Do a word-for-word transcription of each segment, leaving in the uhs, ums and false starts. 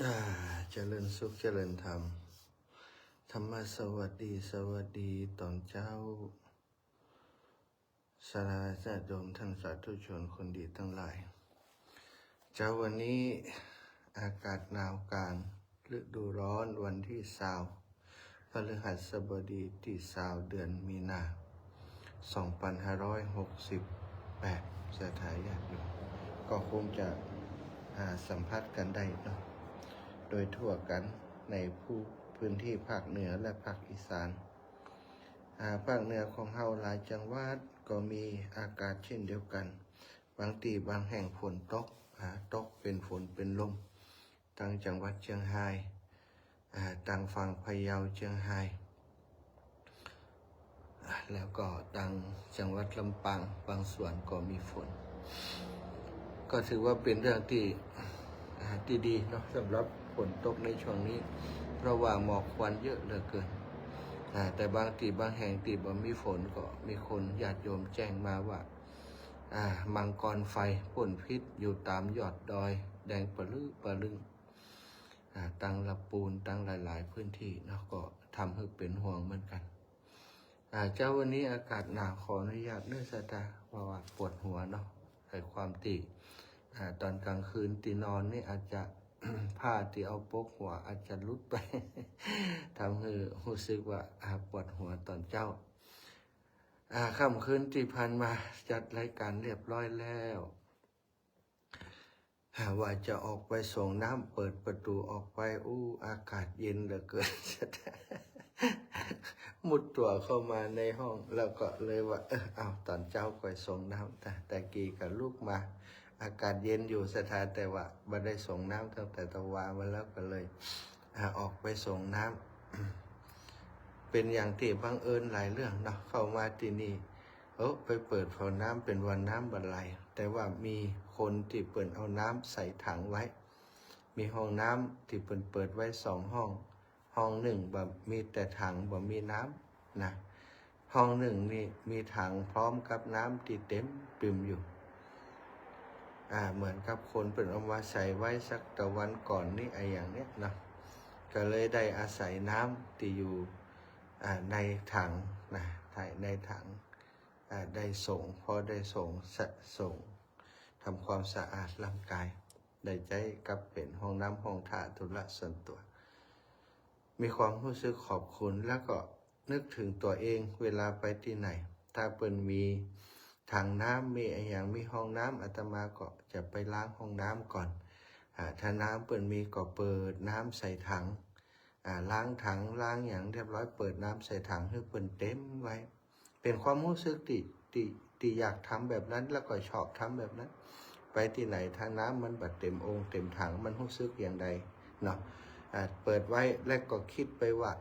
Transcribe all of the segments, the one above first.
อ่า เจริญสุข เจริญธรรม ธรรมะสวัสดี สวัสดีตอนเจ๊า ศรัทธาญาติโยมท่านสาธุชนคนดีตังหลาย เจ๊าวันนี้อากาศหนาวกลางฤดูร้อน วันตี้ซาว พฤหัสบดีตี้ซาว เดือนมีนา สองปันห้าร้อยหกสิบแปด ศรัทธาญาติโยม ก็คงจะ อ่า สัมผัสกั๋นได้เนาะ โดยทั่วกั๋นในผู้ พื้นตี้ภาคเหนือและภาคอีสาน อ่า ภาคเหนือของเฮาหลายจังหวัดก็มีอากาศเช่นเดียวกั๋น บางตี้บางแห่งฝนตก อ่า ตกเป๋นฝนเป๋นลม ตังจังหวัดเจียงฮาย อ่า ตังฝั่งพะเยา เจียงฮาย อ่า แล้วก็ตังจังหวัดลำปางบางส่วนก็มีฝน ก็ถือว่าเป๋นเรื่องตี้ อ่า ตี้ดีเนาะ สำหรับฝนตกในช่วงนี้ เพราะว่าหมอกควันเยอะเหลือเกิน อ่า แต่บางตี้บางแห่งตี้บ่มีฝน ก็มีคนญาติโยมแจ้งมาว่า อ่า มังกรไฟพ่นพิษอยู่ต๋ามยอดดอย แดงปะลึปะลึง อ่า ตังละปูน ตังหลายๆ พื้นตี้เนาะ ก็ทำหื้อเป๋นห่วงเหมือนกั๋น อ่า เจ๊าวันนี้อากาศหนาว ขออนุญาตเน้อศรัทธา เพราะว่าปวดหัวเนาะ ไอ้ความตี้ อ่า ตอนกลางคืนตี้นอนนี่อาจจะ ผ้าตี้เอาปกหัวอาจจะหลุดไป ทำหื้อฮู้สึกว่า อ่า ปวดหัวตอนเจ๊า อ่า ค่ำคืนตี้ผ่านมาจัดรายการเรียบร้อยแล้ว อ่า ว่าจะออกไปส่งน้ำ เปิดประตู๋ออกไป อู้ อากาศเย็นเหลือเกิน มุดตั๋วเข้ามาในห้อง แล้วก็เลยว่า เออ เอา ตอนเจ๊าก่อยส่งน้ำ แต่ แต่กี้ก็ลุกมา อากาศเย็นอยู่ศรัทธา แต่ว่าบ่ได้ส่งน้ำตั้งแต่ตะวามาแล้ว ก็เลย อ่า ออกไปส่งน้ำ เป๋นอย่างตี้บังเอิญหลายเรื่องเนาะ เข้ามาตี้นี่ เออ ไปเปิดฝาน้ำ เป๋นว่าน้ำบ่ไหล แต่ว่ามีคนตี้เปิ้นเอาน้ำใส่ถังไว้ มีห้องน้ำตี้เปิ้นเปิดไว้สองห้อง ห้องนึ่งบ่ มีแต่ถัง บ่มีน้ำนะ ห้องนึ่งนี่มีถังพร้อมกับน้ำตี้เต็มปิ่มอยู่ อ่า เหมือนกับคนเปิ้นเอามาใส่ไว้สักตะวันก่อนนี่ อะหยังเนี่ยเนาะ ก็เลยได้อาศัยน้ำตี้อยู่ อ่า ในถังนะ ใน ในถัง อ่า ได้ส่ง พอได้ส่ง สะ ส่ง ทำความสะอาดร่างกาย ได้ใจ๊กับเป๋นห้องน้ำห้องท่าธุระส่วนตั๋ว มีความฮู้สึกขอบคุณ แล้วก็นึกถึงตั๋วเอง เวลาไปตี้ไหน ถ้าเปิ้นมีถังน้ำ มีอะหยัง มีห้องน้ำ อาตมาก็จะไปล้างห้องน้ำก่อน อ่า ถ้าน้ำเปิ้นมีก็เปิดน้ำใส่ถัง อ่า ล้างถัง ล้างหยังเรียบร้อย เปิดน้ำใส่ถังหื้อเปิ้นเต็มไว้ เป๋นความฮู้สึกตี้ ตี้ ตี้อยากทำแบบนั้น แล้วก็ชอบทำแบบนั้น ไปตี้ไหนถ้าน้ำมันบ่เต็มองค์เต็มถัง มันฮู้สึกอย่างใดเนาะ อ่า เปิดไว้ แล้วก็กึ๊ดไปว่า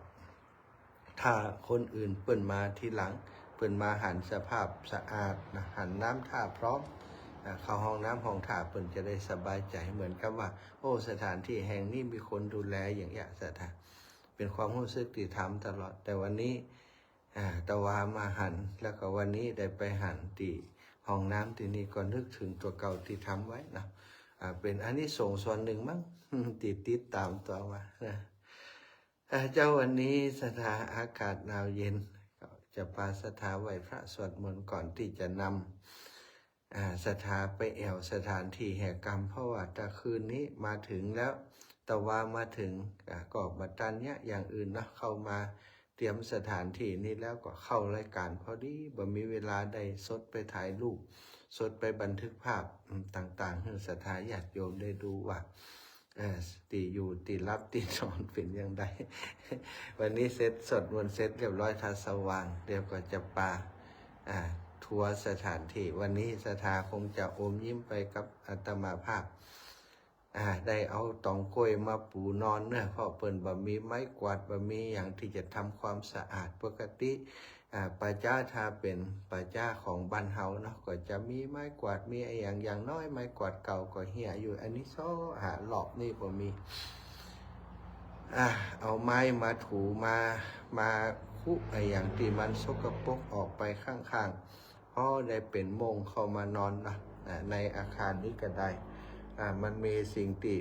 ถ้าคนอื่นเปิ้นมาทีหลัง เปิ้นมาหันสภาพสะอาดนะ หันน้ำท่าพร้อม อ่า เข้าห้องน้ำห้องท่า เปิ้นจะได้สบายใจ๋ เหมือนกับว่า โอ้ สถานตี้แห่งนี้มีคนดูแลอย่างเงี้ยศรัทธา เป๋นความฮู้สึกตี้ทำตลอด แต่วันนี้ อ่า ตะวามาหัน แล้วก็วันนี้ได้ไปหันตี้ห้องน้ำตี้นี่ ก็นึกถึงตั๋วเก่าตี้ทำไว้นะ อ่า เป๋นอานิสงส์ส่วนนึ่งมั้ง ตี้ติดต๋ามตั๋วมานะ อ่า เจ๊าวันนี้ศรัทธา อากาศหนาวเย็น ก็จะปาศรัทธาไหว้พระสวดมนต์ก่อนตี้จะนำ อ่า ศรัทธาไปแอ่วสถานตี้แห่กรรม เพราะว่าตะคืนนี้มาถึงแล้ว ตะวามาถึง อ่า ก็บ่ตันเยียะอย่างอื่นเนาะ เข้ามาเตรียมสถานตี้นี้แล้วก็เข้ารายการพอดี บ่มีเวลาได้สดไปถ่ายรูป สดไปบันทึกภาพ อืม ต่างๆ หื้อศรัทธาญาติโยมได้ดูว่า เอ่อ ตี้อยู่ตี้หลับตี้นอนเป๋นอย่างใด วันนี้เสร็จ สวดมนต์เสร็จเรียบร้อย ต๋าสว่าง เดี๋ยวก็จะปา อ่า ทัวร์สถานตี้ วันนี้ศรัทธาคงจะอมยิ้มไปกับอาตมาภาพ อ่า ได้เอาตองกล้วยมาปูนอนเนาะ เพราะเปิ้นบ่มีไม้กวาด บ่มีหยังตี้จะทำความสะอาด ปกติ อ่า ป่าจ๊าถ้าเป๋นป่าจ๊าของบ้านเฮาเนาะ ก็จะมีไม้กวาด มีอะหยัง อย่างน้อยไม้กวาดเก่าก็เหี่ยอยู่ อันนี้ซ้อหารอบนี้บ่มี อ่า เอาไม้มาถูมา มาคุอะหยังตี้มันสกปรกออกไปข้างๆ พอได้เป๋นโม่งเข้ามานอนเนาะ อ่า ในอาคารนี้ก็ได้ อ่า มันมีสิ่งตี้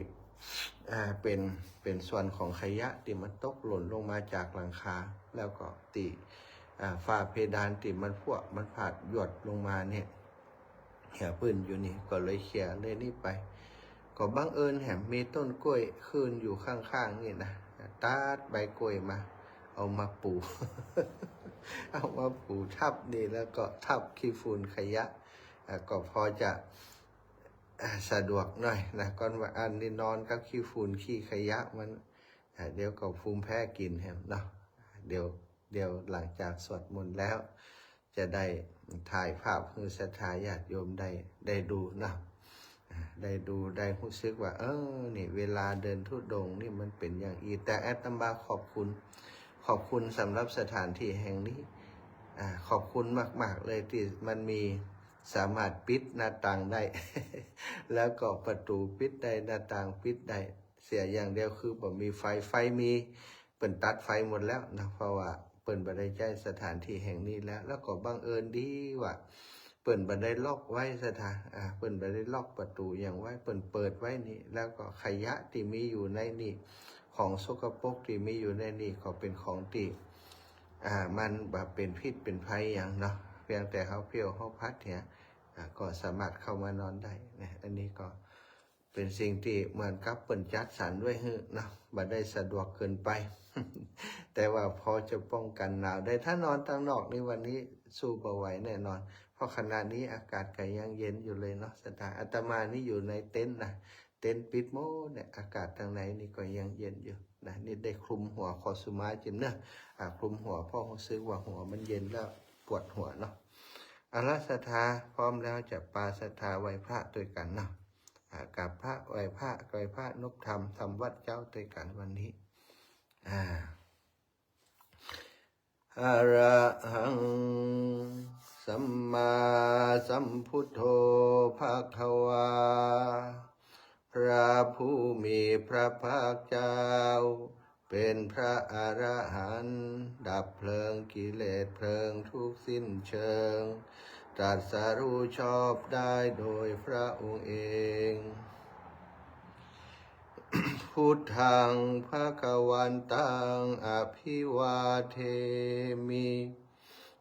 อ่า เป๋น เป๋นส่วนของขยะตี้มันตกหล่นลงมาจากหลังคา แล้วก็ตี้ อ่า ฝ้าเพดานตี้มันผุมันผาดหยดลงมาเนี่ย เหียปื้นอยู่นี่ ก็เลยเขี่ยเลยนี่ไป ก็บังเอิญแหมมีต้นกล้วยขึ้นอยู่ข้างๆ นี่นะ ตัดใบกล้วยมา เอามาปู เอามาปูทับนี่ แล้วก็ทับขี้ฝุ่นขยะ อ่า ก็พอจะ อ่า สะดวกหน่อยนะ ก่อนว่าอันนี้นอนกับขี้ฝุ่นขี้ขยะมัน อ่า เดี๋ยวก็ภูมิแพ้กิ๋นแหมเนาะ เดี๋ยว เดี๋ยวหลังจากสวดมนต์แล้ว จะได้ถ่ายภาพหื้อศรัทธาญาติโยมได้ ได้ดูเนาะ อ่า ได้ดู ได้ฮู้สึกว่า เออ นี่เวลาเดินธุดงค์นี่มันเป๋นอย่างอี้ แต่อาตมาขอบคุณ ขอบคุณสำหรับสถานที่แห่งนี้ อ่า ขอบคุณมากๆ เลยตี้มันมี สามารถปิดหน้าต่างได้ แล้วก็ประตู๋ปิดได้ หน้าต่างปิดได้ เสียอย่างเดียวคือบ่มีไฟ ไฟมี เปิ้นตัดไฟหมดแล้วนะ เพราะว่าเปิ้นบ่ได้ใจ๊สถานที่แห่งนี้แล้ว แล้วก็บังเอิญดีว่า เปิ้นบ่ได้ล็อกไว้ศรัทธา อ่า เปิ้นบ่ได้ล็อกประตู๋หยังไว้ เปิ้นเปิดไว้นี่ แล้วก็ขยะตี้มีอยู่ในนี่ ของสกปรกตี้มีอยู่ในนี่ ก็เป๋นของตี้ อ่า มันบ่เป๋นพิษเป๋นภัยหยังเนาะ เพียงแต่เฮาเผี้ยวเฮาพัดเนี่ย อ่า ก็สามารถเข้ามานอนได้นะ อันนี้ก็เป๋นสิ่งตี้เหมือนกับเปิ้นจัดสรรไว้หื้อเนาะ บ่ได้สะดวกเกินไป แต่ว่าพอจะป้องกันหนาวได้ ถ้านอนตังนอกนี่วันนี้สู้บ่ไหวแน่นอน เพราะขณะนี้อากาศก็ยังเย็นอยู่เลยเนาะศรัทธา อาตมานี่อยู่ในเต็นท์นะ เต็นท์ปิดหมดเนี่ย อากาศตังในนี่ก็ยังเย็นอยู่นะ นี่ได้คลุมหัวขอสุมาจิมเนาะ อ่า คลุมหัว เพราะฮู้สึกว่าหัวมันเย็นแล้วปวดหัวเนาะ เอาละศรัทธา พร้อมแล้วจะปาศรัทธาไหว้พระตวยกั๋นเนาะ อ่า กราบพระไหว้พระ ไหว้พระนบธรรม ทำวัตรเจ๊าตวยกั๋นวันนี้ อ่า อะระหัง สัมมาสัมพุทโธ ภะคะวา พระผู้มีพระภาคเจ้า เป๋นพระอรหันต์ ดับเพลิงกิเลสเพลิงทุกข์สิ้นเชิง ตรัสรู้ชอบได้โดยพระองค์เอง พุทธัง ภะคะวันตัง อะภิวาเทมิ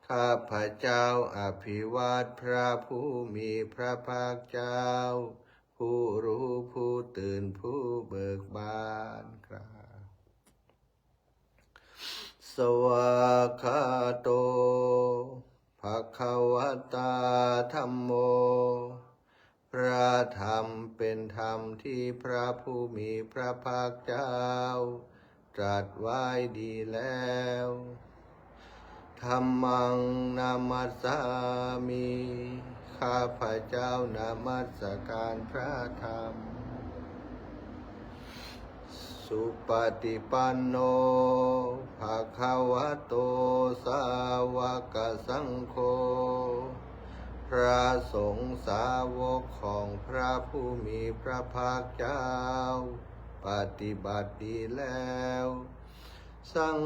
ข้าพเจ้าอภิวาทพระผู้มีพระภาคเจ้า ผู้รู้ผู้ตื่นผู้เบิกบาน กราบ สวากขาโต ภะคะวะตา ธัมโม พระธรรมเป๋นธรรมตี้พระผู้มีพระภาคเจ้า ตรัสไว้ดีแล้ว ธัมมัง นะมัสสามิ ข้าพเจ้านมัสการพระธรรม สุปฏิปันโน ภะคะวะโต สาวกสังโฆ พระสงฆ์สาวกของพระผู้มีพระภาคเจ้า ปฏิบัติดีแล้ว สัง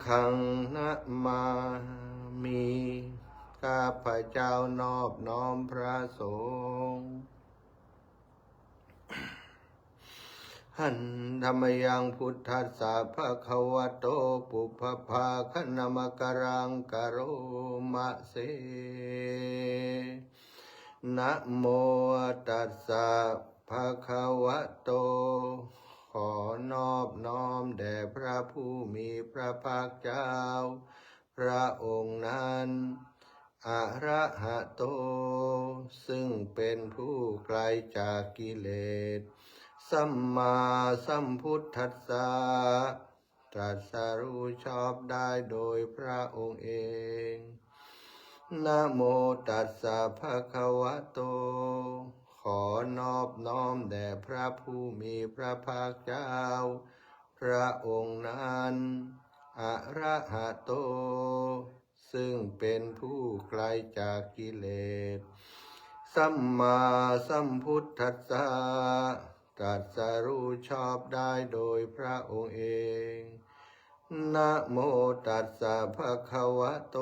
ฆัง นะมามิ ข้าพเจ้านอบน้อมพระสงฆ์ หันธมยัง พุทธัสสะ ภะคะวะโต ปุพพะภาคะนมะกะรัง กะโรมะเส นะโมตัสสะ ภะคะวะโต ขอนอบน้อมแด่พระผู้มีพระภาคเจ้า พระองค์นั้น อะระหะโต ซึ่งเป็นผู้ไกลจากกิเลส สัมมาสัมพุทธัสสะ ตรัสรู้ชอบได้โดยพระองค์เอง นะโมตัสสะ ภะคะวะโต ขอนอบน้อมแด่พระผู้มีพระภาคเจ้า พระองค์นั้น อะระหะโต ซึ่งเป็นผู้ไกลจากกิเลส สัมมาสัมพุทธัสสะ ตรัสรู้ชอบได้โดยพระองค์เอง นะโมตัสสะ ภะคะวะโต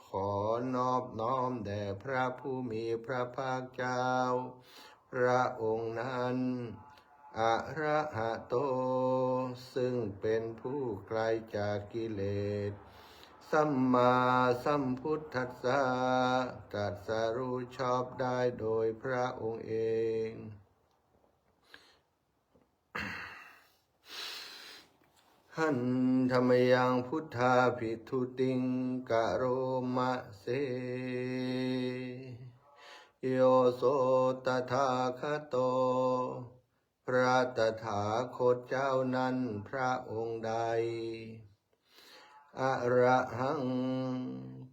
ขอนอบน้อมแด่พระผู้มีพระภาคเจ้า พระองค์นั้น อะระหะโต ซึ่งเป็นผู้ไกลจากกิเลส สัมมาสัมพุทธัสสะ ตรัสรู้ชอบได้โดยพระองค์เอง หันธมยังพุทธาภิทุติงกะโรมะเส โยโสตถาคโต พระตถาคตเจ้านั้นพระองค์ใด อะระหัง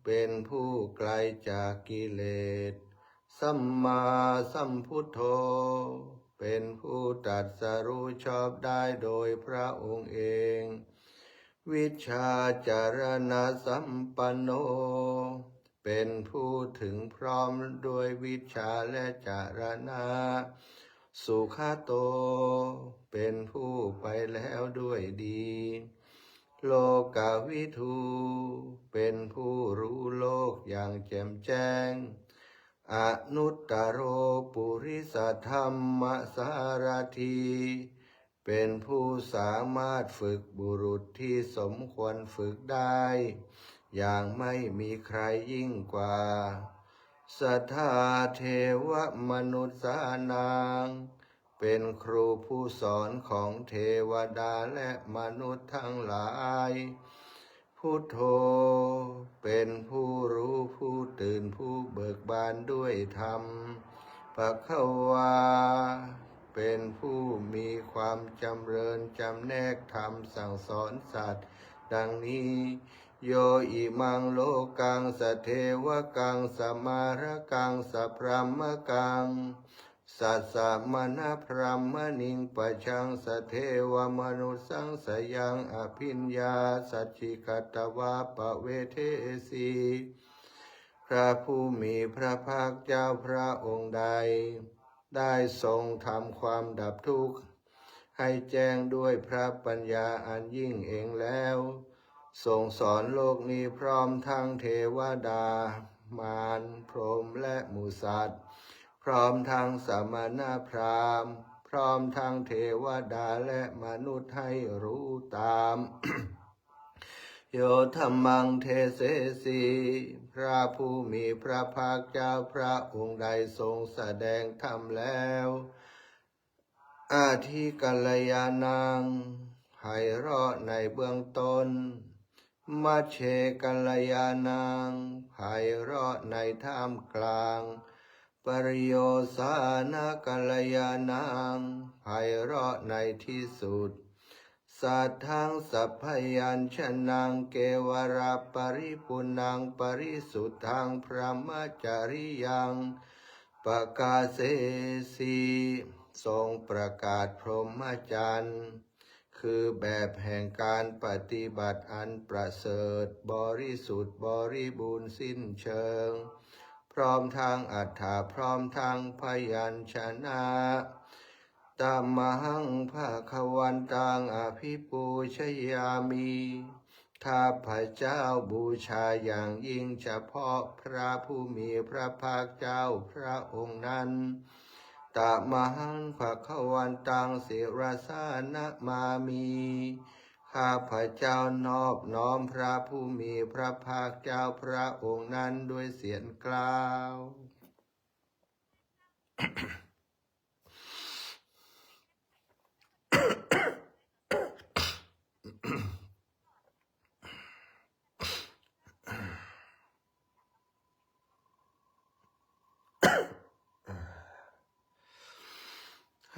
เป็นผู้ไกลจากกิเลส สัมมาสัมพุทโธ เป็นผู้ตรัสรู้ชอบได้โดยพระองค์เอง วิชชาจารณสัมปันโน เป็นผู้ถึงพร้อมด้วยวิชชาและจารณะ สุขโต เป็นผู้ไปแล้วด้วยดี โลกวิทู เป็นผู้รู้โลกอย่างแจ่มแจ้ง อนุตตโรปุริสธรรมสารถี เป็นผู้สามารถฝึกบุรุษที่สมควรฝึกได้ อย่างไม่มีใครยิ่งกว่า สัทธาเทวมนุสสานัง เป็นครูผู้สอนของเทวดาและมนุษย์ทั้งหลาย พุทโธ เป็นผู้รู้ผู้ตื่นผู้เบิกบานด้วยธรรม ภะคะวา เป็นผู้มีความจำเริญจำแนกธรรมสั่งสอนสัตว์ ดังนี้ โยอิมังโลกังสเทวกังสมารกังสพรหมกัง สัสสะมณพรหมณิงปะชังสเทวมนุสสังสยังอภิญญาสัจฉิกัตวาปะเวเทสี พระผู้มีพระภาคเจ้าพระองค์ใด ได้ทรงทำความดับทุกข์ ให้แจ้งด้วยพระปัญญาอันยิ่งเองแล้ว ทรงสอนโลกนี้พร้อมทั้งเทวดา มาร พรหม และหมู่สัตว์ พร้อมทั้งสมณพราหมณ์ พร้อมทั้งเทวดาและมนุษย์ให้รู้ตาม โยธัมมังเทเสสี พระผู้มีพระภาคเจ้าพระองค์ใดทรงแสดงธรรมแล้ว อธิกัลยาณัง ไพเราะในเบื้องต้น มัชเชกัลยาณัง ไพเราะในท่ามกลาง ปริโยสานะกัลยาณัง ไพเราะในที่สุด สัทธังสัพพยัญชนะ เกวรปริปุณัง ปริสุทธัง พรหมจริยัง ปกาเสสี ทรงประกาศพรหมจรรย์ คือแบบแห่งการปฏิบัติอันประเสริฐ บริสุทธิ์ บริบูรณ์สิ้นเชิง พร้อมทั้งอรรถะ พร้อมทั้งพยัญชนะ ตมหังภะคะวันตังอภิปูชยามิ ข้าพเจ้าบูชาอย่างยิ่งเฉพาะพระผู้มีพระภาคเจ้าพระองค์นั้น ตมหังภะคะวันตังศิรสานะมามิ ข้าพเจ้านอบน้อมพระผู้มีพระภาคเจ้าพระองค์นั้นด้วยเสียงกล่าว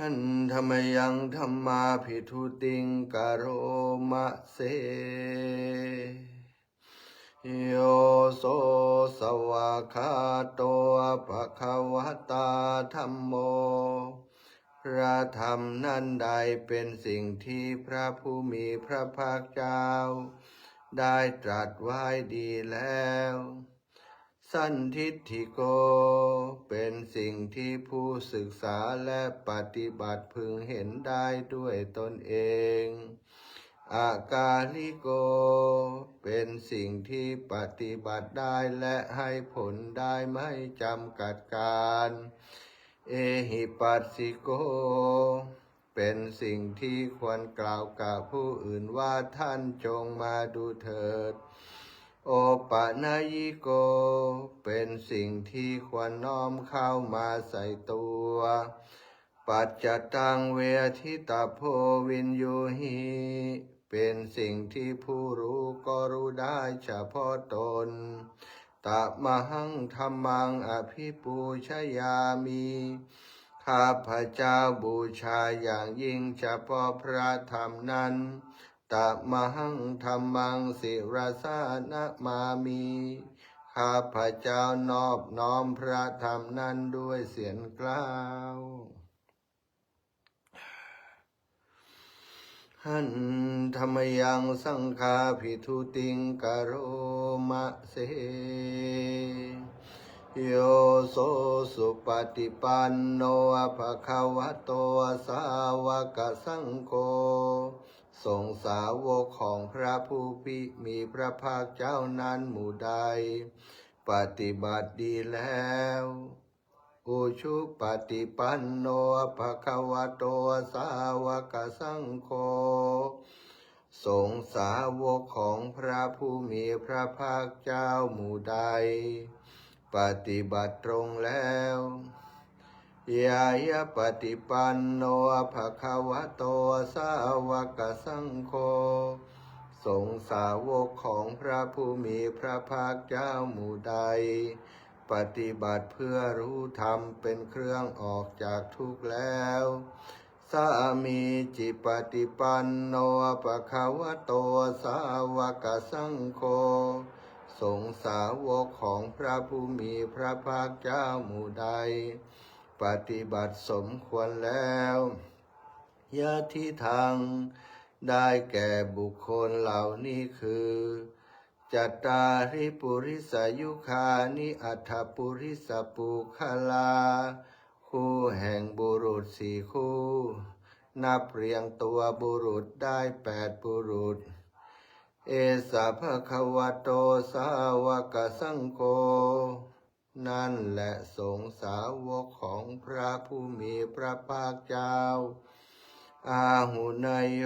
หันธมยังธัมมาภิทุติงกะโรมะเส โยโสสวากขาโตภะคะวะตาธัมโม พระธรรมนั้นใดเป็นสิ่งที่พระผู้มีพระภาคเจ้าได้ตรัสไว้ดีแล้ว สันทิฏฐิโก เป็นสิ่งที่ผู้ศึกษาและปฏิบัติพึงเห็นได้ด้วยตนเอง อากาลิโก เป็นสิ่งที่ปฏิบัติได้และให้ผลได้ไม่จำกัดกาล เอหิปัสสิโก เป็นสิ่งที่ควรกล่าวกับผู้อื่นว่า ท่านจงมาดูเถิด โอปะนะยิโก เป็นสิ่งที่ควรน้อมเข้ามาใส่ตัว ปัจจตังเวทิตาโพวิญญูหิ เป็นสิ่งที่ผู้รู้ก็รู้ได้เฉพาะตน ตมหังธัมมังอภิปูชยามิ ข้าพเจ้าบูชาอย่างยิ่งเฉพาะพระธรรมนั้น ตมหังธัมมังศิรสานะมามิ ข้าพเจ้านอบน้อมพระธรรมนั้นด้วยเสียงกล้าว หันธมยังสังฆาภิทุติงกโรมะเส โยโสสุปฏิปันโนภะคะวะโตสาวกสังโฆ สงฆ์สาวกของพระผู้มีพระภาคเจ้านั้นหมู่ใด ปฏิบัติดีแล้ว อุชุปฏิปันโนภะคะวะโตสาวกสังโฆ สงฆ์สาวกของพระผู้มีพระภาคเจ้าหมู่ใด ปฏิบัติตรงแล้ว ญาญาปฏิปันโนภะคะวะโตสาวกสังโฆ สงฆ์สาวกของพระผู้มีพระภาคเจ้าหมู่ใด ปฏิบัติเพื่อรู้ธรรมเป็นเครื่องออกจากทุกข์แล้ว สามีจิปฏิปันโนภะคะวะโตสาวกสังโฆ สงฆ์สาวกของพระผู้มีพระภาคเจ้าหมู่ใด ปฏิบัติสมควรแล้ว ยะทิทัง ได้แก่บุคคลเหล่านี้คือ จัตตาริปุริสายุคานิ อัตถปุริสปุคคลา คู่แห่งบุรุษสี่คู่ นับเรียงตัวบุรุษได้แปดบุรุษ เอสะภะคะวะโตสาวกสังโฆ นั่นแหละสงฆ์สาวกของพระผู้มีพระภาคเจ้า อาหุเนยโย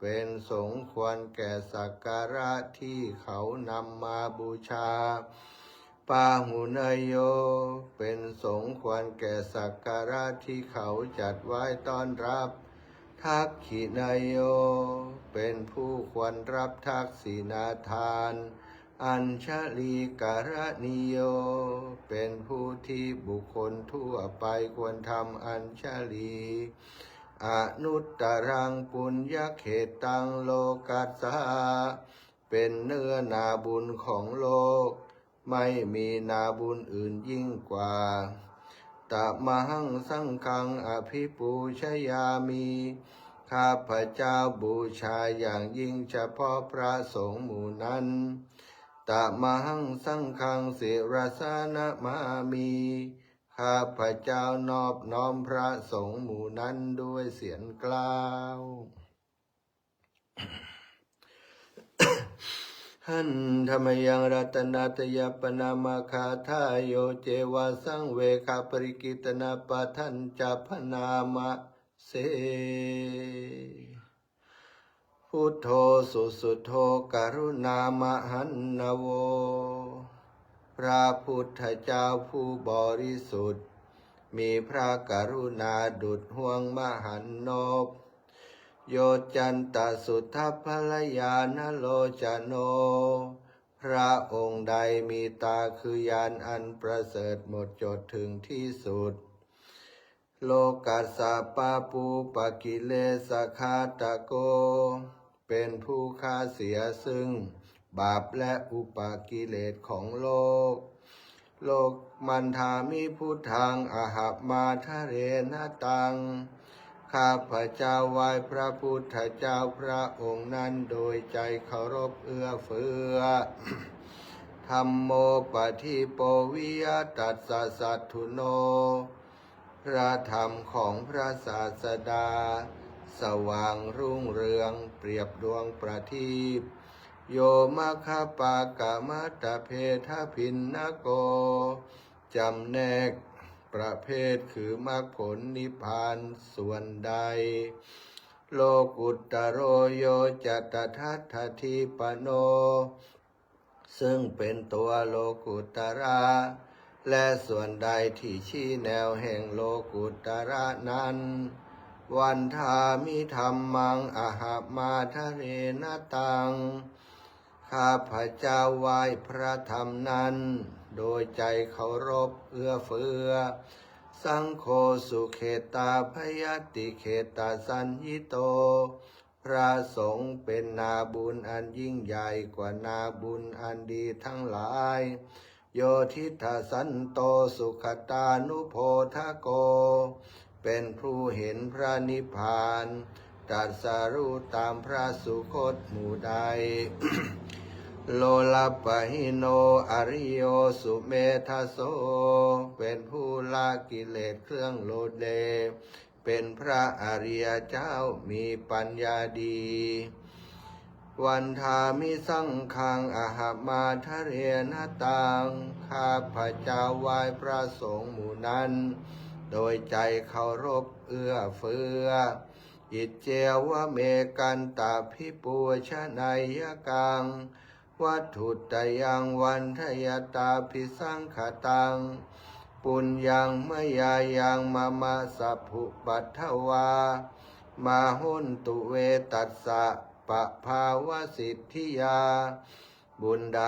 เป็นสงฆ์ควรแก่สักการะที่เขานำมาบูชา ปาหุเนยโย เป็นสงฆ์ควรแก่สักการะที่เขาจัดไว้ต้อนรับ ทักขิเนยโย เป็นผู้ควรรับทักษิณาทาน อัญชลีกรณีโย เป็นผู้ที่บุคคลทั่วไปควรทำอัญชลี อนุตตรังปุญญเขตตังโลกัสสะ เป็นเนื้อนาบุญของโลก ไม่มีนาบุญอื่นยิ่งกว่า ตมหังสังฆังอภิปูชยามิ ข้าพเจ้าบูชาอย่างยิ่งเฉพาะพระสงฆ์หมู่นั้น ตมหังสังฆังศิรสานะมามิ ข้าพเจ้านอบน้อมพระสงฆ์หมู่นั้นด้วยเสียงกล้าว หันธมยังรัตนาตยปนามคาทาโย เจวะสังเวคปริกิตนาปทัญจะพนามเส พุทโธสุสุโธกรุณามหันนโว พระพุทธเจ้าผู้บริสุทธิ์ มีพระกรุณาดุจห้วงมหันนบ โยจันตสุทัพพลญาณโลจโน พระองค์ใดมีตาคือญาณอันประเสริฐหมดจดถึงที่สุด โลกัสสะปาปูปกิเลสคาตโก เป็นผู้ฆ่าเสียซึ่งบาปและอุปกิเลสของโลก โลกมันธามิพุทธังอหมาทเรนะตัง ข้าพเจ้าไหว้พระพุทธเจ้าพระองค์นั้นโดยใจเคารพเอื้อเฟื้อ ธัมโมปะทิปโปวิยะตัสสะสัตถุโน พระธรรมของพระศาสดา สว่างรุ่งเรืองเปรียบดวงประทีป โยมัคคปากามัตตเภทภินนโก จำแนก ประเภทคือมรรคผลนิพพานส่วนใด โลกุตโต โยจะตถาคติปันโน ซึ่งเป็นตัวโลกุตระ และส่วนใดที่ชี้แนวแห่งโลกุตระนั้น วันทามิธัมมัง อะหะมาทะเรนะตัง ข้าพเจ้าไหว้พระธรรมนั้น โดยใจเคารพเอื้อเฟื้อ สังโฆ สุเขตาภยติเขตาสัญญิโต พระสงฆ์เป็นนาบุญอันยิ่งใหญ่กว่านาบุญอันดีทั้งหลาย โยทิฏฐสันโต สุขตานุโพธโก เป็นผู้เห็นพระนิพพาน ตรัสรู้ตามพระสุคตหมู่ใด โลลปหิโน อริโย สุเมธโส เป็นผู้ละกิเลสเครื่องโลเล เป็นพระอริยเจ้ามีปัญญาดี วันทามิสังฆัง อะหะมาทะเรนะตัง ข้าพเจ้าไหว้พระสงฆ์หมู่นั้น โดยใจเคารพเอื้อเฟื้อ อิจเจวะเมกันตะภิปูชนะยะกัง วัตถุตยัง วันทะยะตาภิสังขะตัง ปุญญัง มะยายัง มะมะ สัพพุปัทธวา มา หนตุ เว ตัสสะ ปะภาวะสิทธิยา บุญใด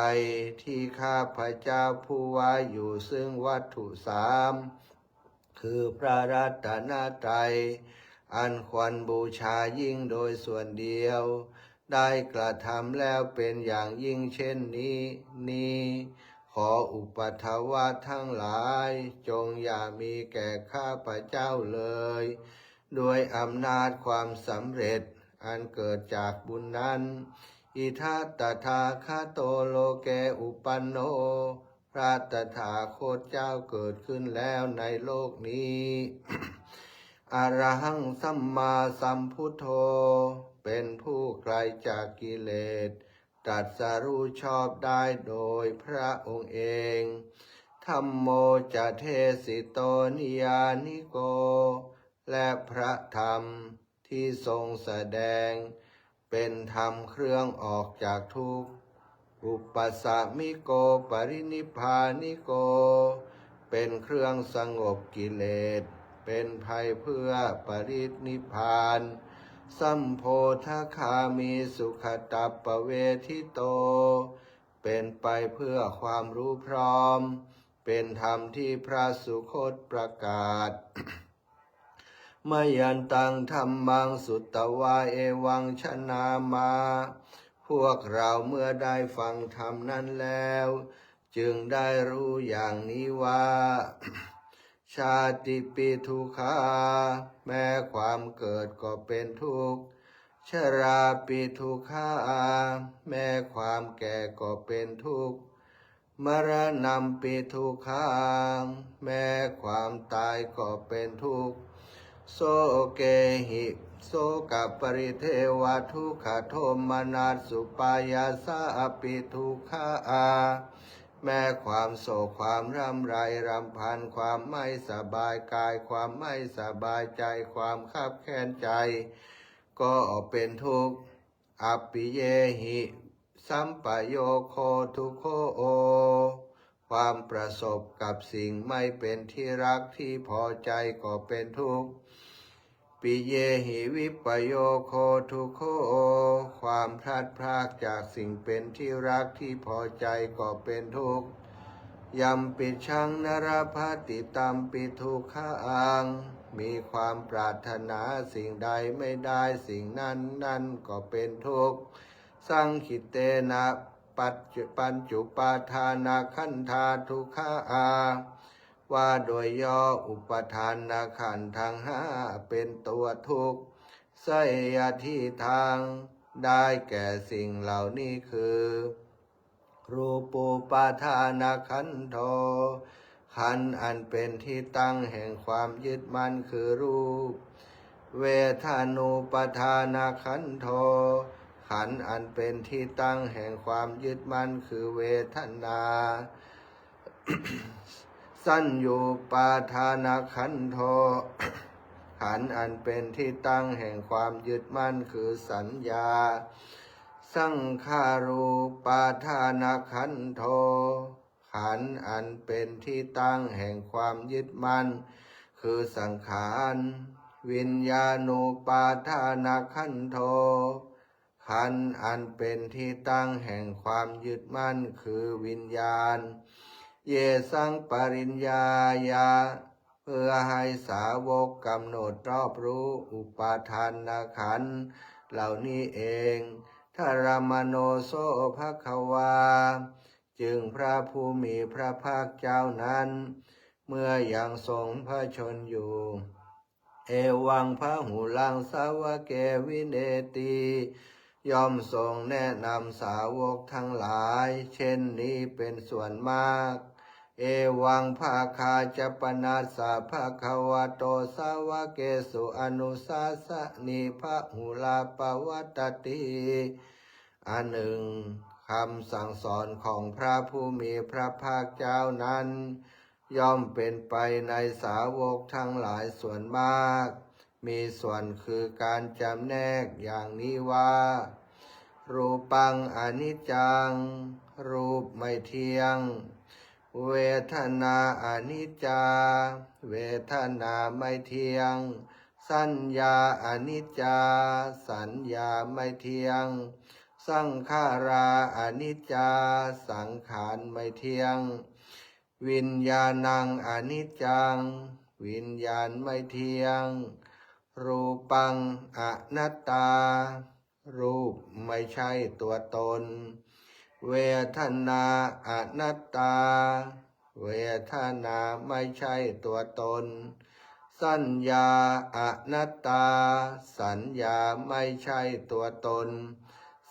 ที่ข้าพเจ้าผู้ว่าอยู่ซึ่งวัตถุสาม คือพระรัตนตรัย อันควรบูชายิ่งโดยส่วนเดียว ได้กระทำแล้วเป็นอย่างยิ่งเช่นนี้ นี้ ขออุปัทวะทั้งหลาย จงอย่ามีแก่ข้าพเจ้าเลย ด้วยอำนาจความสำเร็จอันเกิดจากบุญนั้น อิทัตถาคโต โลเก อุปันโน พระตถาคตเจ้าเกิดขึ้นแล้วในโลกนี้ อรหัง สัมมาสัมพุทโธ เป็นผู้ไกลจากกิเลส ตรัสรู้ชอบได้โดยพระองค์เอง ธัมโม จะ เทสิโต นิยานิโก และพระธรรมที่ทรงแสดง เป็นธรรมเครื่องออกจากทุกข์ อุปสัมมิโก ปรินิพพานิโก เป็นเครื่องสงบกิเลส เป็นภัยเพื่อปรินิพพาน สัมโพธคามี สุขตัปปเวทิโต เป็นไปเพื่อความรู้พร้อม เป็นธรรมที่พระสุคตประกาศ มะยันตัง ธัมมัง สุตวา เอวัง ชนามะ พวกเราเมื่อได้ฟังธรรมนั้นแล้ว จึงได้รู้อย่างนี้ว่า ชาติปิทุกขา แม้ความเกิดก็เป็นทุกข์ ชราปิทุกขา แม้ความแก่ก็เป็นทุกข์ มรณัมปิทุกขัง แม้ความตายก็เป็นทุกข์ โสเกหิ โสกปริเทวทุกขโทมนัสสุปายาสาปิทุกขา แม้ความโศกความร่ำไรรำพัน ความไม่สบายกาย ความไม่สบายใจ ความคับแค้นใจ ก็เป็นทุกข์ อัปปิเยหิ สัมปโยโคทุกโข ความประสบกับสิ่งไม่เป็นที่รักที่พอใจก็เป็นทุกข์ ปิเยหิ วิปโยโคทุกโข ความพลัดพรากจากสิ่งเป็นที่รักที่พอใจก็เป็นทุกข์ ยัมปิชัง นรพติ ตัมปิทุกขัง มีความปรารถนาสิ่งใดไม่ได้สิ่งนั้น นั่นก็เป็นทุกข์ สังขิเตนะ ปัจจุ ปัญจุปาทานขันธาทุกขา ว่าโดยย่ออุปาทานขันธ์ทั้งห้าเป็นตัวทุกข์ ไสยทิฏฐัง ได้แก่สิ่งเหล่านี้คือ รูปูปาทานขันโธ ขันธ์อันเป็นที่ตั้งแห่งความยึดมั่นคือรูป เวทนูปาทานขันโธ ขันธ์อันเป็นที่ตั้งแห่งความยึดมั่นคือเวทนา สัญญูปาทานขันโธ ขันธ์อันเป็นที่ตั้งแห่งความยึดมั่นคือสัญญา สังขารูปาทานขันโธ ขันธ์อันเป็นที่ตั้งแห่งความยึดมั่นคือสังขาร วิญญาณูปาทานขันโธ ขันธ์อันเป็นที่ตั้งแห่งความยึดมั่นคือวิญญาณ เยสังปริญญายะ เพื่อให้สาวกกำหนดรอบรู้อุปาทานขันธ์เหล่านี้เอง ทรมโนโสภควา จึงพระผู้มีพระภาคเจ้านั้น เมื่อยังทรงพระชนม์อยู่ เอวังพหุลังสาวเกวิเนติ ย่อมทรงแนะนำสาวกทั้งหลาย เช่นนี้เป็นส่วนมาก เอวังภาคาจะปนัสสะภควโตสาวเกสุอนุสาสนิพหุลาปวัตติ อันหนึ่ง คำสั่งสอนของพระผู้มีพระภาคเจ้านั้น ย่อมเป็นไปในสาวกทั้งหลายส่วนมาก มีส่วนคือการจำแนกอย่างนี้ว่า รูปังอนิจจัง รูปไม่เที่ยง เวทนาอนิจจา เวทนาไม่เที่ยง สัญญาอนิจจา สัญญาไม่เที่ยง สังขาราอนิจจา สังขารไม่เที่ยง วิญญาณังอนิจจัง วิญญาณไม่เที่ยง รูปังอนัตตา รูปไม่ใช่ตัวตน เวทนาอนัตตา เวทนาไม่ใช่ตัวตน สัญญาอนัตตา สัญญาไม่ใช่ตัวตน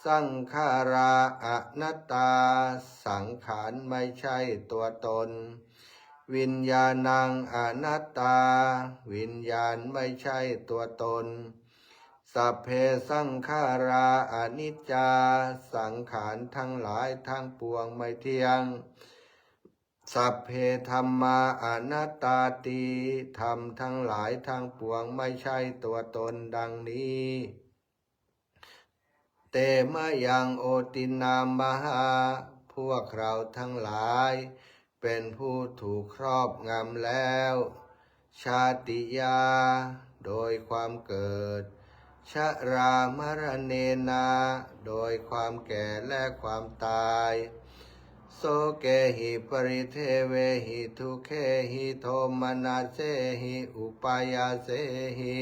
สังขาราอนัตตา สังขารไม่ใช่ตัวตน วิญญาณังอนัตตา วิญญาณไม่ใช่ตัวตน สัพเพสังขาราอนิจจา สังขารทั้งหลายทั้งปวงไม่เที่ยง สัพเพธัมมาอนัตตาติ ธรรมทั้งหลายทั้งปวงไม่ใช่ตัวตนดังนี้ เตมะยังโอตินนามหะ พวกเราทั้งหลายเป็นผู้ถูกครอบงำแล้ว ชาติยา โดยความเกิด ชรามรเณนะ โดยความแก่และความตาย โสเกหิปริเทเวหิทุกเขหิโทมนัสเสหิอุปายาเสหิ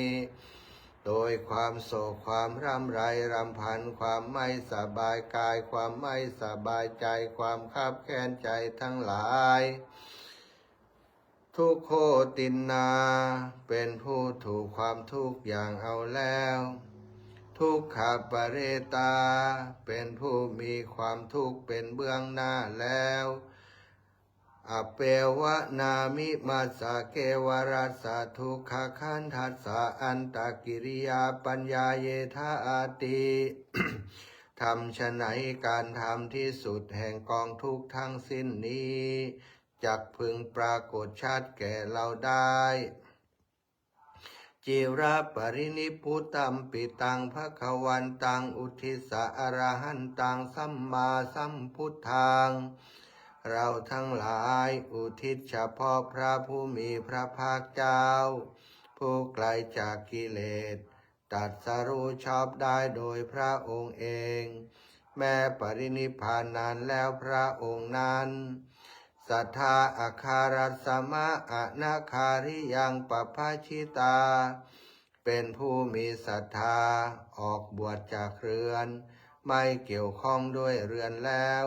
โดยความโศกความร่ำไรรำพัน ความไม่สบายกาย ความไม่สบายใจ ความคับแค้นใจทั้งหลาย ทุกโขตินนา เป็นผู้ถูกความทุกข์อย่างเอาแล้ว ทุกขปะเรตา เป็นผู้มีความทุกข์เป็นเบื้องหน้าแล้ว อเปวะนามิมัสสะเกวะรัสสะทุกขขันธัสสะอันตกิริยาปัญญาเยธาอาติ ทำไฉนการทำที่สุดแห่งกองทุกข์ทั้งสิ้นนี้ จักพึงปรากฏชัดแก่เราได้ จิรปรินิพพุตัมปิตังภะคะวันตังอุททิสสะอะระหันตังสัมมาสัมพุทธัง เราทั้งหลายอุทิศเฉพาะพระผู้มีพระภาคเจ้า ผู้ไกลจากกิเลส ตรัสรู้ชอบได้โดยพระองค์เอง แม้ปรินิพพานนานแล้วพระองค์นั้น สัทธาอะคารัสมะอะนะคาริยังปัพพะชิตา เป็นผู้มีศรัทธาออกบวชจากเรือน ไม่เกี่ยวข้องด้วยเรือนแล้ว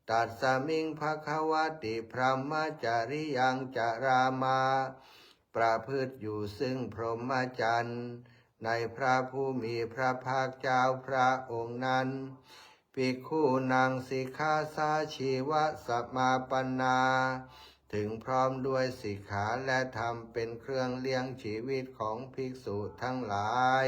ตัสสมิงภะคะวะติพรหมจริยังจรามา ประพฤติอยู่ซึ่งพรหมจรรย์ ในพระผู้มีพระภาคเจ้าพระองค์นั้น ภิกขุนังสิกขาสาชีวะสมาปันนา ถึงพร้อมด้วยสิกขาและธรรมเป็นเครื่องเลี้ยงชีวิตของภิกษุทั้งหลาย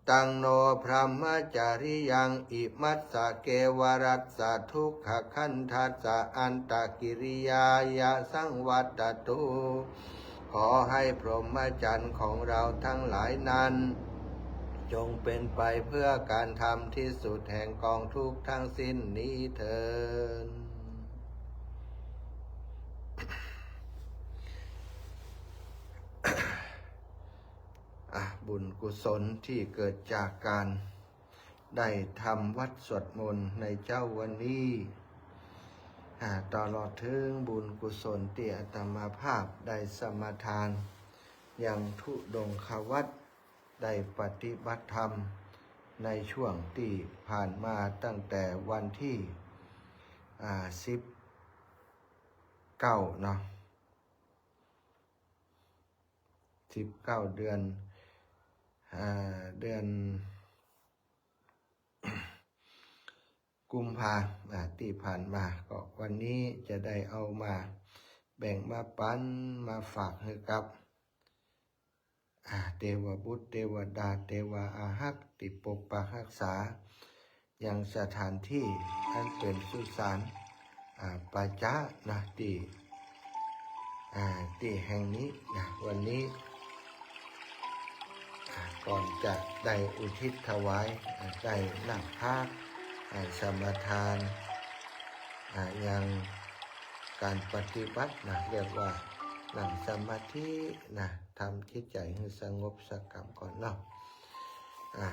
ต ตัง โน บรหมจริยัง อิมัสสะ เกวะรัสสะ ทุกขขัณฑัสสะ อัตตกิริยายะ สังวัตตะตุ ขอให้พรหมจรรย์ของเราทั้งหลายนั้น จงเป็นไปเพื่อการทำที่สุดแห่งกองทุกข์ทั้งสิ้นนี้เทอญ อ่ะ บุญกุศลที่เกิดจากการได้ทำวัตรสวดมนต์ในเจ๊าวันนี้ อ่า ตลอดเถิงบุญกุศลตี้อาตมาภาพได้สมาทานยังธุดงควัตร ได้ปฏิบัติธรรมในช่วงตี้ผ่านมาตั้งแต่วันตี้ อ่า สิบเก้า เนาะ สิบเก้า เดือน อ่า เดือนกุมภา อ่า ตี้ผ่านมา ก็วันนี้จะได้เอามาแบ่งมาปันมาฝากหื้อกับ อ่า เตวบุตร เตวดา เตวาอาฮักษ์ ตี้ปกปักฮักษา ยังสถานตี้อันเป๋นสุสาน อ่า ปาจ๊ะนะ ตี้ อ่า ตี้แห่งนี้นะ วันนี้ อ่า ก่อนจะได้อุทิศถวาย อ่า ได้นั่งพัก อ่า สมาทาน อ่า ยังการปฏิบัตินะ เรียกว่านั่งสมาธินะ ทำจิตใจ๋หื้อสงบสักกำก่อนเนาะ อ่า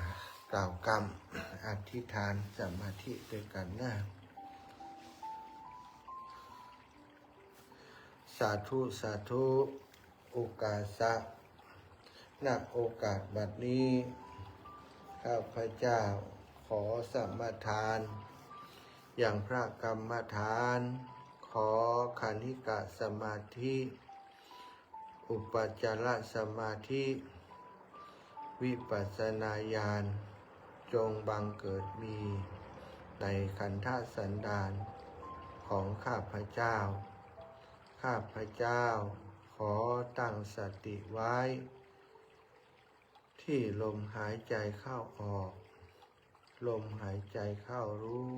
กล่าวกำอธิษฐานสมาธิตวยกั๋นนะ สาธุ สาธุ โอกาสะ ณ โอกาสบัดนี้ ข้าพเจ้าขอสมาทาน ยังพระกรรมฐาน ขอคณิกะสมาธิ อุปจารสมาธิ วิปัสสนาญาณ จงบังเกิดมีในขันธสันดานของข้าพเจ้า ข้าพเจ้าขอตั้งสติไว้ ที่ลมหายใจเข้าออก ลมหายใจเข้ารู้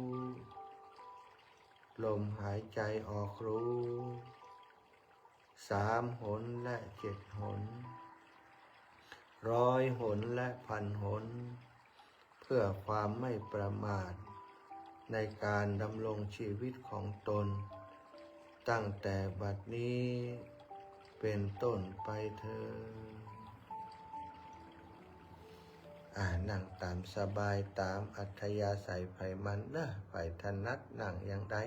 ลมหายใจออกรู้ สามหนและเจ็ดหน ร้อยหนและพันหน เพื่อความไม่ประมาทในการดำรงชีวิตของตน ตั้งแต่บัดนี้เป๋นต้นไปเทอญ อ่า นั่งต๋ามสบาย ต๋ามอัธยาศัยใผมันเนาะ ใผถนัดนั่งอย่างใด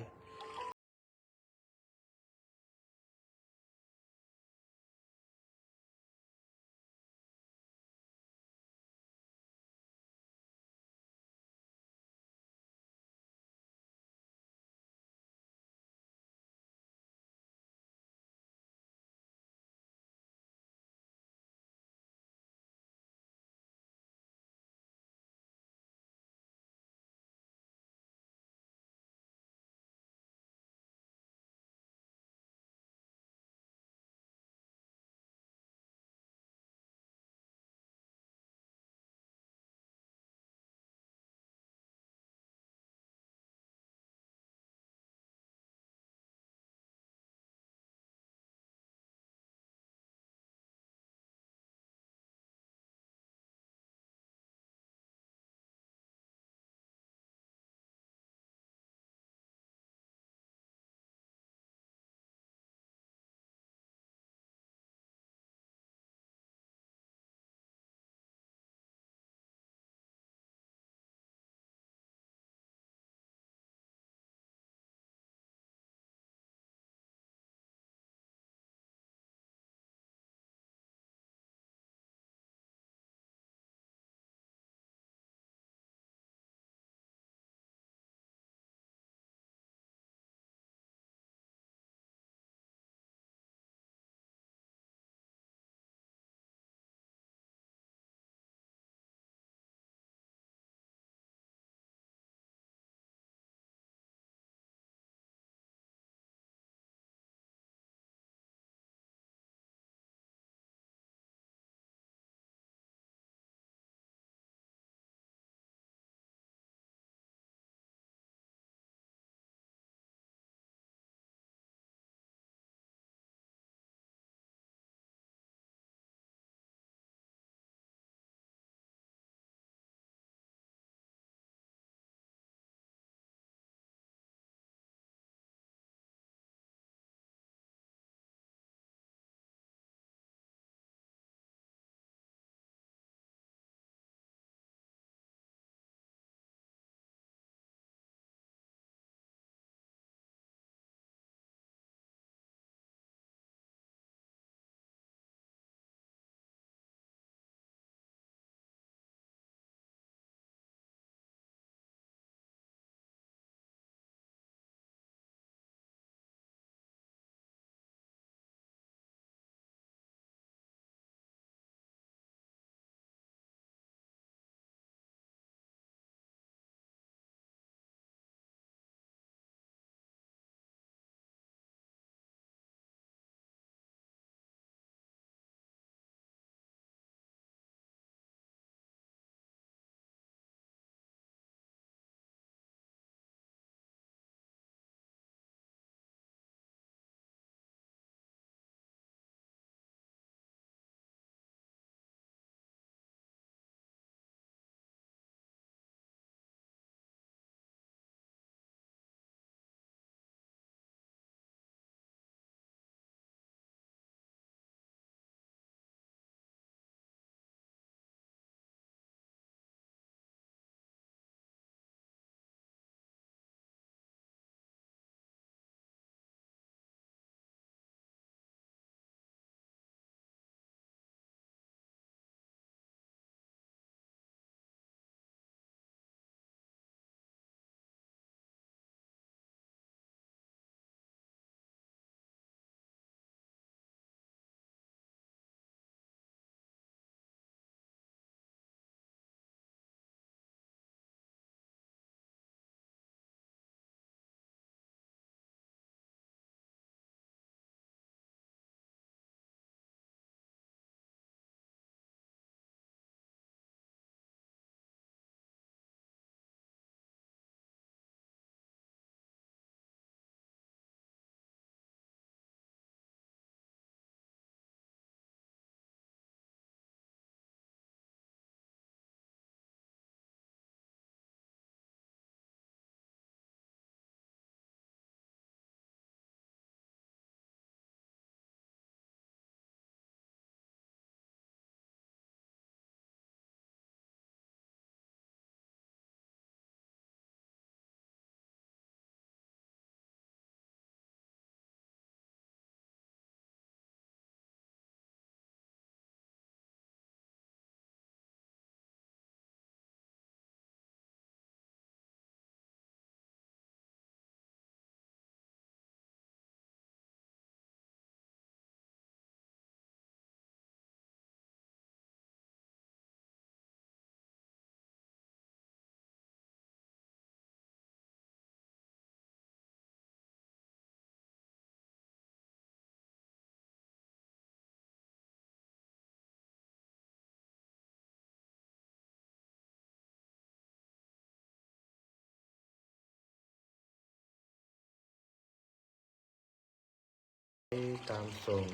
ามส่ง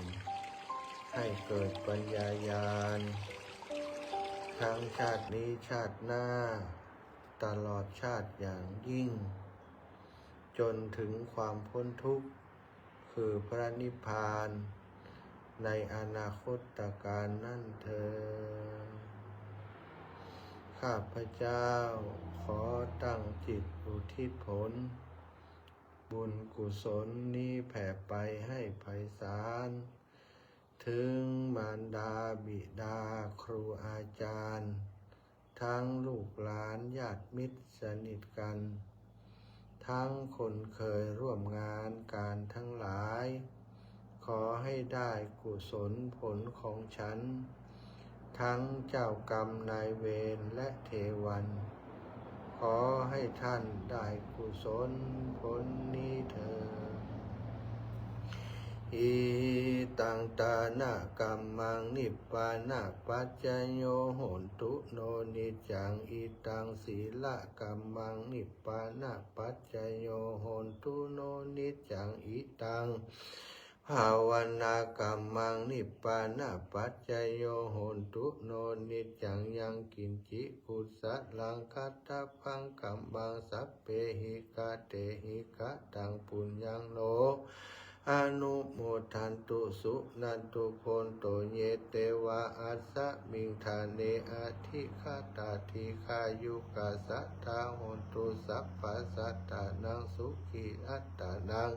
ให้เกิดปัญญาญาณ ทั้งชาตินี้ชาติหน้า ตลอดชาติอย่างยิ่ง จนถึงความพ้นทุกข์ คือพระนิพพาน ในอนาคตกาลนั้นเทอญ ข้าพเจ้าขอตั้งจิตอุทิศผล บุญกุศลนี้แผ่ไปให้ไพศาล ถึงมารดาบิดาครูอาจารย์ ทั้งลูกหลานญาติมิตรสนิทกัน ทั้งคนเคยร่วมงานการทั้งหลาย ขอให้ได้กุศลผลของฉัน ทั้งเจ้ากรรมนายเวรและเทวัน ขอให้ท่านได้กุศลผลนี้เทอญ อิตังตานะกัมมัง นิพพานะปัจจโย โหนตุโน นิจจัง อิตังสีละกัมมัง นิพพานะปัจจโย โหนตุโน นิจจัง อิตังภาวนากัมมัง นิพพานะปัจจโย โหนตุโน นิจจัง ยังกิญจิกุสลัง ขัตถะพังกัมมัง สัพเพหิ กะเตหิ กะตัง ปุญญัง โน อนุโมทันตุ สุนันตุ โพนโต เย เตวา อัสสะมิง ฐาเน อธิคาตา ดีฆายุกา สัตตา โหนตุ สัพพะสัตตานัง สุขีอัตตานัง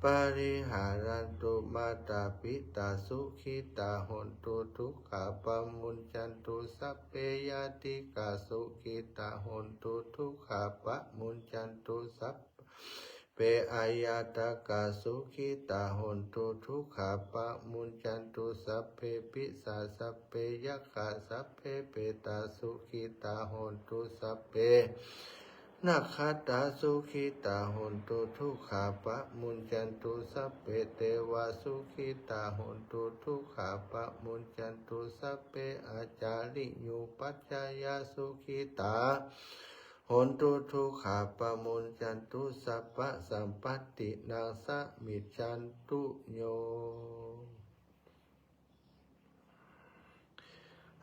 ปะริหารันตุ มาตาปิตา สุขิตา โหนตุ ทุกขา ปะมุญจันตุ สัพเพ ญาติกา สุขิตา โหนตุ ทุกขา ปะมุญจันตุ สัพ เป อาญาตกา สุขิตา โหนตุ ทุกขา ปะมุญจันตุ สัพเพ ปิสา สัพเพ ยักขา สัพเพ เปตา สุขิตา โหนตุ สัพเพ นักขัตตา สุขิตา โหนตุ ทุกขา ปะมุญจันตุ สัพเพ เตวา สุขิตา โหนตุ ทุกขา ปะมุญจันตุ สัพเพ อาจาริยูปัชฌายา สุขิตา โหนตุ ทุกขา ปะมุญจันตุ สัพพะสัมปัตตินัง สะมิจฉันตุ โย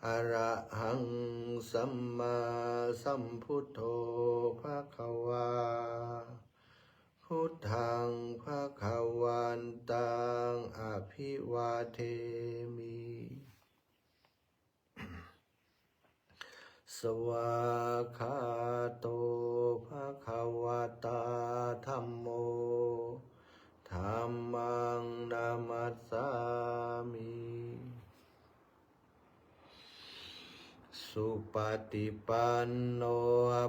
อะระหัง สัมมาสัมพุทโธ ภะคะวา พุทธัง ภะคะวันตัง อะภิวาเทมิ สวากขาโต ภะคะวะตา ธัมโม ธัมมัง นะมัสสามิ สุปะฏิปันโน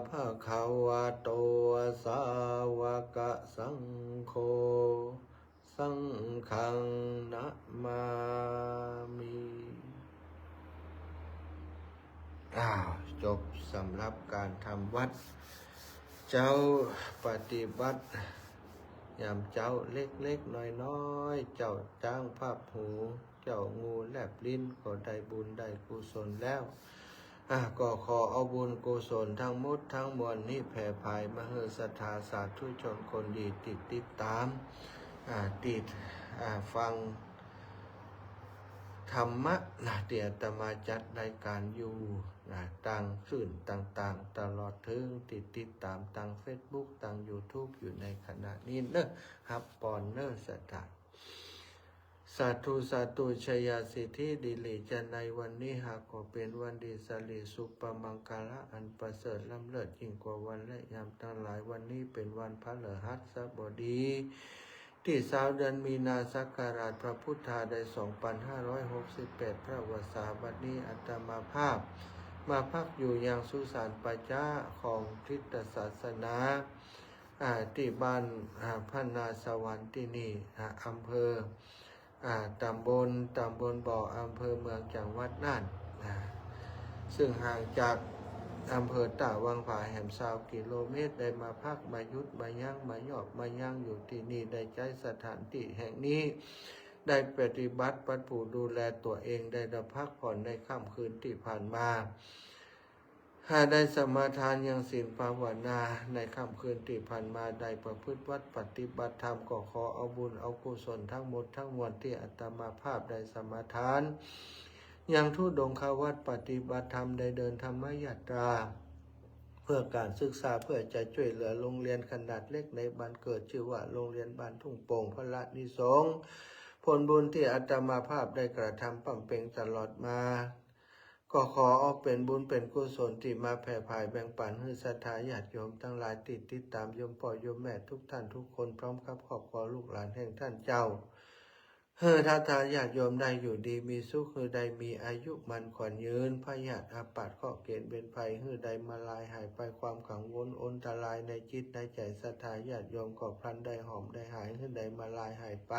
ภะคะวะโต สาวะกะสังโฆ สังฆัง นะมามิ อ้าว จบสำหรับการทำวัตร เจ้าปฏิบัติ ยามเจ๊าเล็กๆ น้อยๆ เจ้าจ๊างพับหู เจ้างูแลบลิ้น ก็ได้บุญได้กุศลแล้ว อ่ะ ก็ขอเอาบุญกุศลทั้งหมดทั้งมวลนี้แผ่ผายมาหื้อศรัทธาสาธุชนคนดีตี้ติดตาม อ่า ติด อ่า ฟังธรรมะนะ ตี้อาตมาจัดรายการอยู่นะ ตางคลื่นต่างๆ ตลอดเถิงตี้ติดตามตางเฟซบุ๊ก ตางยูทูบ อยู่ในขณะนี้เนอะ ฮับปอนเนอะ ศรัทธา สาธุ สาธุ ชัยสิทธิ ดีหลีจะในวันนี้ หากก็เป๋นวันดี สิริสุภมังคละอันประเสริฐล้ำเลิศยิ่งกว่าวันและยามตังหลาย วันนี้เป๋นวันพฤหัสบดี ตี้ซาวเดือนมีนา ศักราชพระพุทธาได้ สองปันห้าร้อยหกสิบแปด พระวสา บัดนี้อาตมาภาพมาพักอยู่ยังสุสานป่าจ๊าของคริสตศาสนา อ่า ตี้บ้าน อ่า พนาสวรรค์ตี้นี่ อ่า อำเภอ อ่า ตำบล ตำบลบ่อ อำเภอเมือง จังหวัดน่าน อ่า ซึ่งห่างจากอำเภอต้าวังผาแหม ซาวกิโลเมตร ได้มาพัก มาหยุด มายั้ง มาหยอบ มายั้งอยู่ตี้นี่ ได้ใจ๊สถานตี้แห่งนี้ ได้ปฏิบัติปัดผูดูแลตั๋วเอง ได้พักผ่อนในค่ำคืนตี้ผ่านมา หากได้สมาทานยังศีลภาวนาในค่ำคืนตี้ผ่านมา ได้ประพฤติวัตรปฏิบัติธรรม ก็ขอเอาบุญเอากุศลทั้งหมดทั้งมวลตี้อาตมาภาพได้สมาทาน ยังธุดงควัตรปฏิบัติธรรม ได้เดินธรรมยาตรา เพื่อการศึกษา เพื่อจะจ้วยเหลือโรงเรียนขนาดเล็กในบ้านเกิด จื้อว่าโรงเรียนบ้านทุ่งโป่ง พลานิสงส์ ผลบุญตี้อาตมาภาพได้กระทำบำเพ็ญตลอดมา ก็ขอเอาเป๋นบุญเป๋นกุศลตี้มาแผ่ผายแบ่งปันหื้อศรัทธาญาติโยมตังหลายตี้ติดต๋ามโยมป้อโยมแม่ทุกท่านทุกคน พร้อมกับครอบครัวลูกหลานแห่งต้านเจ้า หื้อศรัทธาญาติโยมได้อยู่ดีมีสุข หื้อได้มีอายุมั่นขวัญยืน พยาธิอาพาธเคราะห์เกณฑ์เวรภัย หื้อได้มาลายหายไป ความกังวลอันตรายในจิตในใจ๋ศรัทธาญาติโยม ก็พลันได้หอมได้หาย หื้อได้มาลายหายไป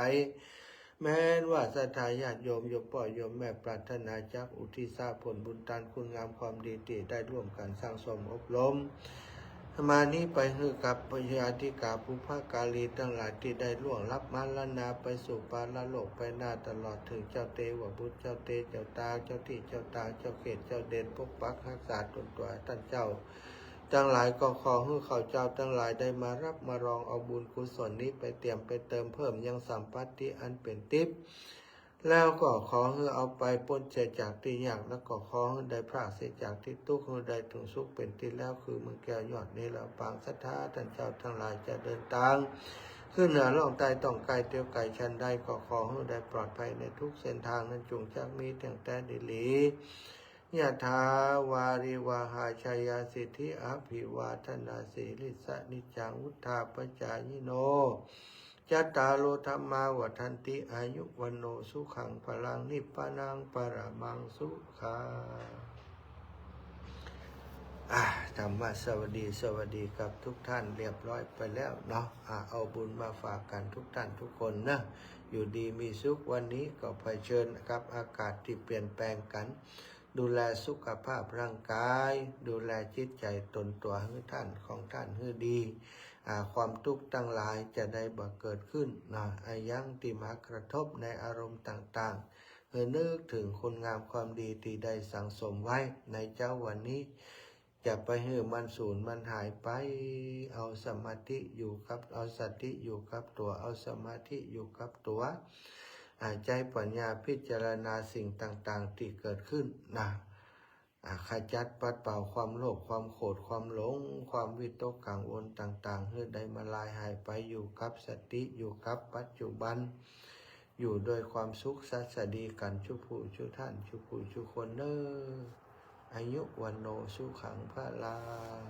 แม้นว่าศรัทธาญาติโยม โยมป้อโยมแม่ปรารถนาจักอุทิศผลบุญตานคุณงามความดีตี้ได้ร่วมกั๋นสั่งสมอบรมมานี้ไป หื้อกับญาติกาบุพการีตังหลายตี้ได้ล่วงลับมรณาไปสู่ปรโลกไปหน้า ตลอดเถิงเจ้าเตวบุตร เจ้าเตเจ้าตา เจ้าตี้เจ้าตาง เจ้าเขตเจ้าเดน ปกปักฮักษาต๋นตั๋วต้านเจ้าตังหลาย ก็ขอหื้อเขาเจ้าตังหลายได้มาฮับมารองเอาบุญกุศลนี้ไปเตรียมไปเติมเพิ่มยังสัมปัตติอันเป๋นติ๊บ แล้วก็ขอหื้อเอาไปป๊นเสียจากตี้ยาก แล้วก็ขอหื้อได้พรากเสียจากตี้ตุ๊กข์ หื้อได้เถิงสุขเป๋นตี้แล้ว คือเมืองแก้วยอดเนรปาง ศรัทธาต้านเจ้าตังหลายจะเดินตางขึ้นเหนือล่องใต้ ต้องใก้เตียวไก๋ฉันใด ก็ขอหื้อได้ปลอดภัยในทุกเส้นตางนั้น จุ่งจักมีเตี้ยงแต๊ดีหลี ยะถาวาริวหาชยสิทธิอภิวาทนาสีลิสสะนิจจังวุฑฒาปจายิโน จัตตาโรธัมมาวัฑฒันติ อายุวัณโณสุขังพลัง นิพพานังปรมังสุขัง อ่า ธรรมสวัสดี สวัสดีกับทุกท่านเรียบร้อยไปแล้วเนาะ อ่า เอาบุญมาฝากกั๋นทุกท่านทุกคนนะ อยู่ดีมีสุข วันนี้ก็เผชิญกับอากาศตี้เปลี่ยนแปลงกั๋น ดูแลสุขภาพร่างกาย ดูแลจิตใจ๋ต๋นตั๋วหื้อท่านของท่านหื้อดี อ่า ความตุ๊กข์ตังหลายจะได้บ่เกิดขึ้นนะ อะหยังตี้มากระทบในอารมณ์ต่างๆ หื้อนึกเถิงคุณงามความดีตี้ได้สั่งสมไว้ในเจ๊าวันนี้ จะไปหื้อมันสูญมันหายไป เอาสมาธิอยู่กับ เอาสติอยู่กับตั๋ว เอาสมาธิอยู่กับตั๋ว อ่า ใจ๊ปัญญาพิจารณาสิ่งต่างๆ ตี้เกิดขึ้นนะ อ่า ขจัดปัดเป่าความโลภ ความโขด ความหลง ความวิตกกังวลต่างๆ หื้อได้มาลายหายไป อยู่กับสติ อยู่กับปัจจุบัน อยู่โดยความสุขสัสดีกั๋นจุผู้จุท่าน จุผู้จุคนเน่อ อายุวัณโณสุขังพลัง